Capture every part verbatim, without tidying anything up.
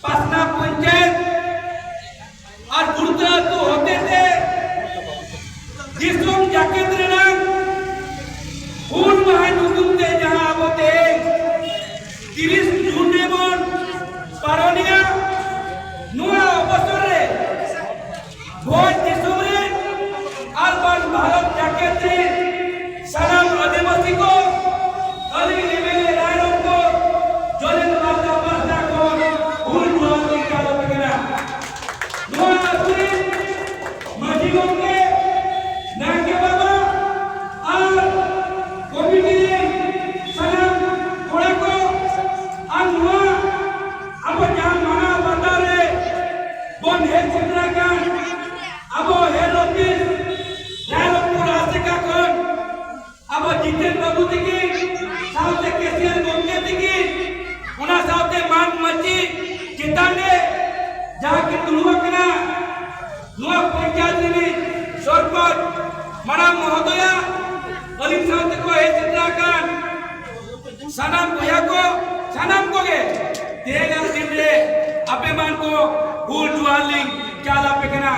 ᱯᱟᱥᱱᱟ ᱯᱚᱧᱪᱟᱭᱮᱛ ᱟᱨ ᱜᱩᱲᱛᱟ ᱟᱹᱛᱩ ᱦᱚᱛᱮᱛᱮ ᱫᱤᱥᱚᱢ ᱡᱟᱠᱮᱛ ᱨᱮᱱᱟᱜ ᱦᱩᱞ ᱢᱟᱦᱟ ᱧᱩᱛᱩᱢ ᱛᱮ ᱡᱟᱦᱟᱸ ᱟᱵᱚ ᱛᱮᱦᱮᱧ ᱛᱤᱨᱤᱥ ᱡᱩᱱ ᱨᱮᱵᱚᱱ ᱯᱟᱞᱚᱱᱮᱜᱼᱟ, ᱱᱚᱣᱟ ᱚᱵᱚᱥᱚᱨ ᱨᱮ ᱵᱷᱚᱸᱡᱽ ᱫᱤᱥᱚᱢ ᱨᱮ ᱟᱨ ᱵᱟᱝ ᱵᱷᱟᱨᱚᱛ ᱡᱟᱠᱮᱛ ᱨᱮ ᱥᱟᱱᱟᱢ ᱟᱹᱫᱤᱵᱟᱹᱥᱤ ᱠᱚ ᱟᱹᱞᱤᱧ ᱮᱢ ᱮᱞ ᱮ ᱨᱟᱭᱨᱚᱝᱯᱩᱨ ᱡᱚᱞᱮᱱ ᱢᱟᱨᱰᱤ ᱯᱟᱦᱴᱟ ᱠᱷᱚᱱ ᱦᱩᱞ ᱡᱚᱦᱟᱨ ᱞᱤᱧ ᱪᱟᱞ ᱟᱯᱮ ᱠᱟᱱᱟ᱾ ᱱᱚᱣᱟ ᱟᱹᱛᱩ ᱨᱮᱱ ᱢᱟᱹᱡᱷᱤ ᱜᱚᱢᱠᱮ, ᱱᱟᱭᱠᱮ ᱵᱟᱵᱟ ᱟᱨ ᱠᱚᱢᱤᱴᱤ ᱨᱮᱱ ᱥᱟᱱᱟᱢ ᱠᱚᱲᱟ ᱠᱚ ᱟᱨ ᱱᱚᱣᱟ ᱟᱵᱚ ᱡᱟᱦᱟᱸ ᱢᱟᱱᱟᱣ ᱵᱟᱛᱟᱣ ᱨᱮ ᱵᱚᱱ ᱦᱮᱡ ᱥᱮᱴᱮᱨ ᱟᱠᱟᱱ ᱟᱵᱚ ᱦᱮᱰ ᱚᱯᱷᱤᱥ ᱨᱟᱭᱨᱚᱝᱯᱩᱨ ᱟᱥᱮᱠᱟ ᱠᱷᱚᱱ ᱟᱵᱚ ᱡᱤᱛᱮᱱ ᱵᱟᱹᱵᱩ ᱛᱤᱠᱤᱱ ᱥᱟᱶᱛᱮ ᱠᱮᱥᱤᱭᱟᱨ ᱜᱚᱢᱠᱮ ᱛᱤᱠᱤᱱ, ᱚᱱᱟ ᱥᱟᱶᱛᱮ ᱢᱟᱱ ᱢᱟᱹᱪᱤ ᱪᱮᱛᱟᱱ ᱨᱮ ᱡᱟᱦᱟᱸ ᱠᱤᱱ ᱫᱩᱲᱩᱵ ᱟᱠᱟᱱᱟ, ᱱᱚᱣᱟ ᱯᱚᱧᱪᱟᱭᱮᱛ ᱨᱤᱱᱤᱡ ᱥᱚᱨᱯᱚᱧᱪ ᱢᱟᱨᱟᱝ ᱢᱚᱦᱳᱫᱚᱭᱟ, ᱟᱹᱞᱤᱧ ᱥᱟᱶᱛᱮ ᱠᱚ ᱦᱮᱡ ᱥᱮᱴᱮᱨ ᱟᱠᱟᱱ ᱥᱟᱱᱟᱢ ᱵᱚᱭᱦᱟ ᱠᱚ, ᱥᱟᱱᱟᱢ ᱠᱚᱜᱮ ᱛᱮᱦᱮᱧᱟᱜ ᱫᱤᱱ ᱨᱮ ᱟᱯᱮ ᱢᱟᱱ ᱠᱚ ᱦᱩᱞ ᱡᱚᱦᱟᱨ ᱞᱤᱧ ᱪᱟᱞ ᱟᱯᱮ ᱠᱟᱱᱟ᱾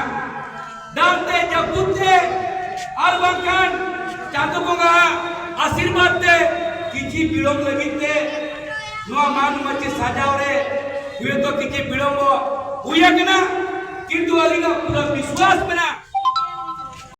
ᱫᱟᱜ ᱛᱮ, ᱡᱟᱹᱯᱩᱫ ᱛᱮ, ᱟᱨ ᱵᱟᱝᱠᱷᱟᱱ ᱪᱟᱸᱫᱚ ᱵᱚᱸᱜᱟ ᱟᱜ ᱟᱥᱤᱨᱵᱟᱫᱽ ᱛᱮ ᱠᱤᱪᱷᱤ ᱵᱤᱞᱚᱢ ᱞᱟᱹᱜᱤᱫ ᱛᱮ ᱱᱚᱣᱟ ᱢᱟᱱ ᱢᱟᱹᱪᱤ ᱥᱟᱡᱟᱣ ᱨᱮ ᱦᱚᱭᱛᱚ ᱠᱤᱪᱷᱤ ᱵᱤᱞᱚᱢᱵᱚ ᱦᱩᱭ ᱟᱠᱟᱱᱟ, ᱠᱤᱱᱛᱩ ᱟᱹᱞᱤᱧᱟᱜ ᱯᱩᱨᱟᱹ ᱵᱤᱥᱣᱟᱥ ᱢᱮᱱᱟᱜᱼᱟ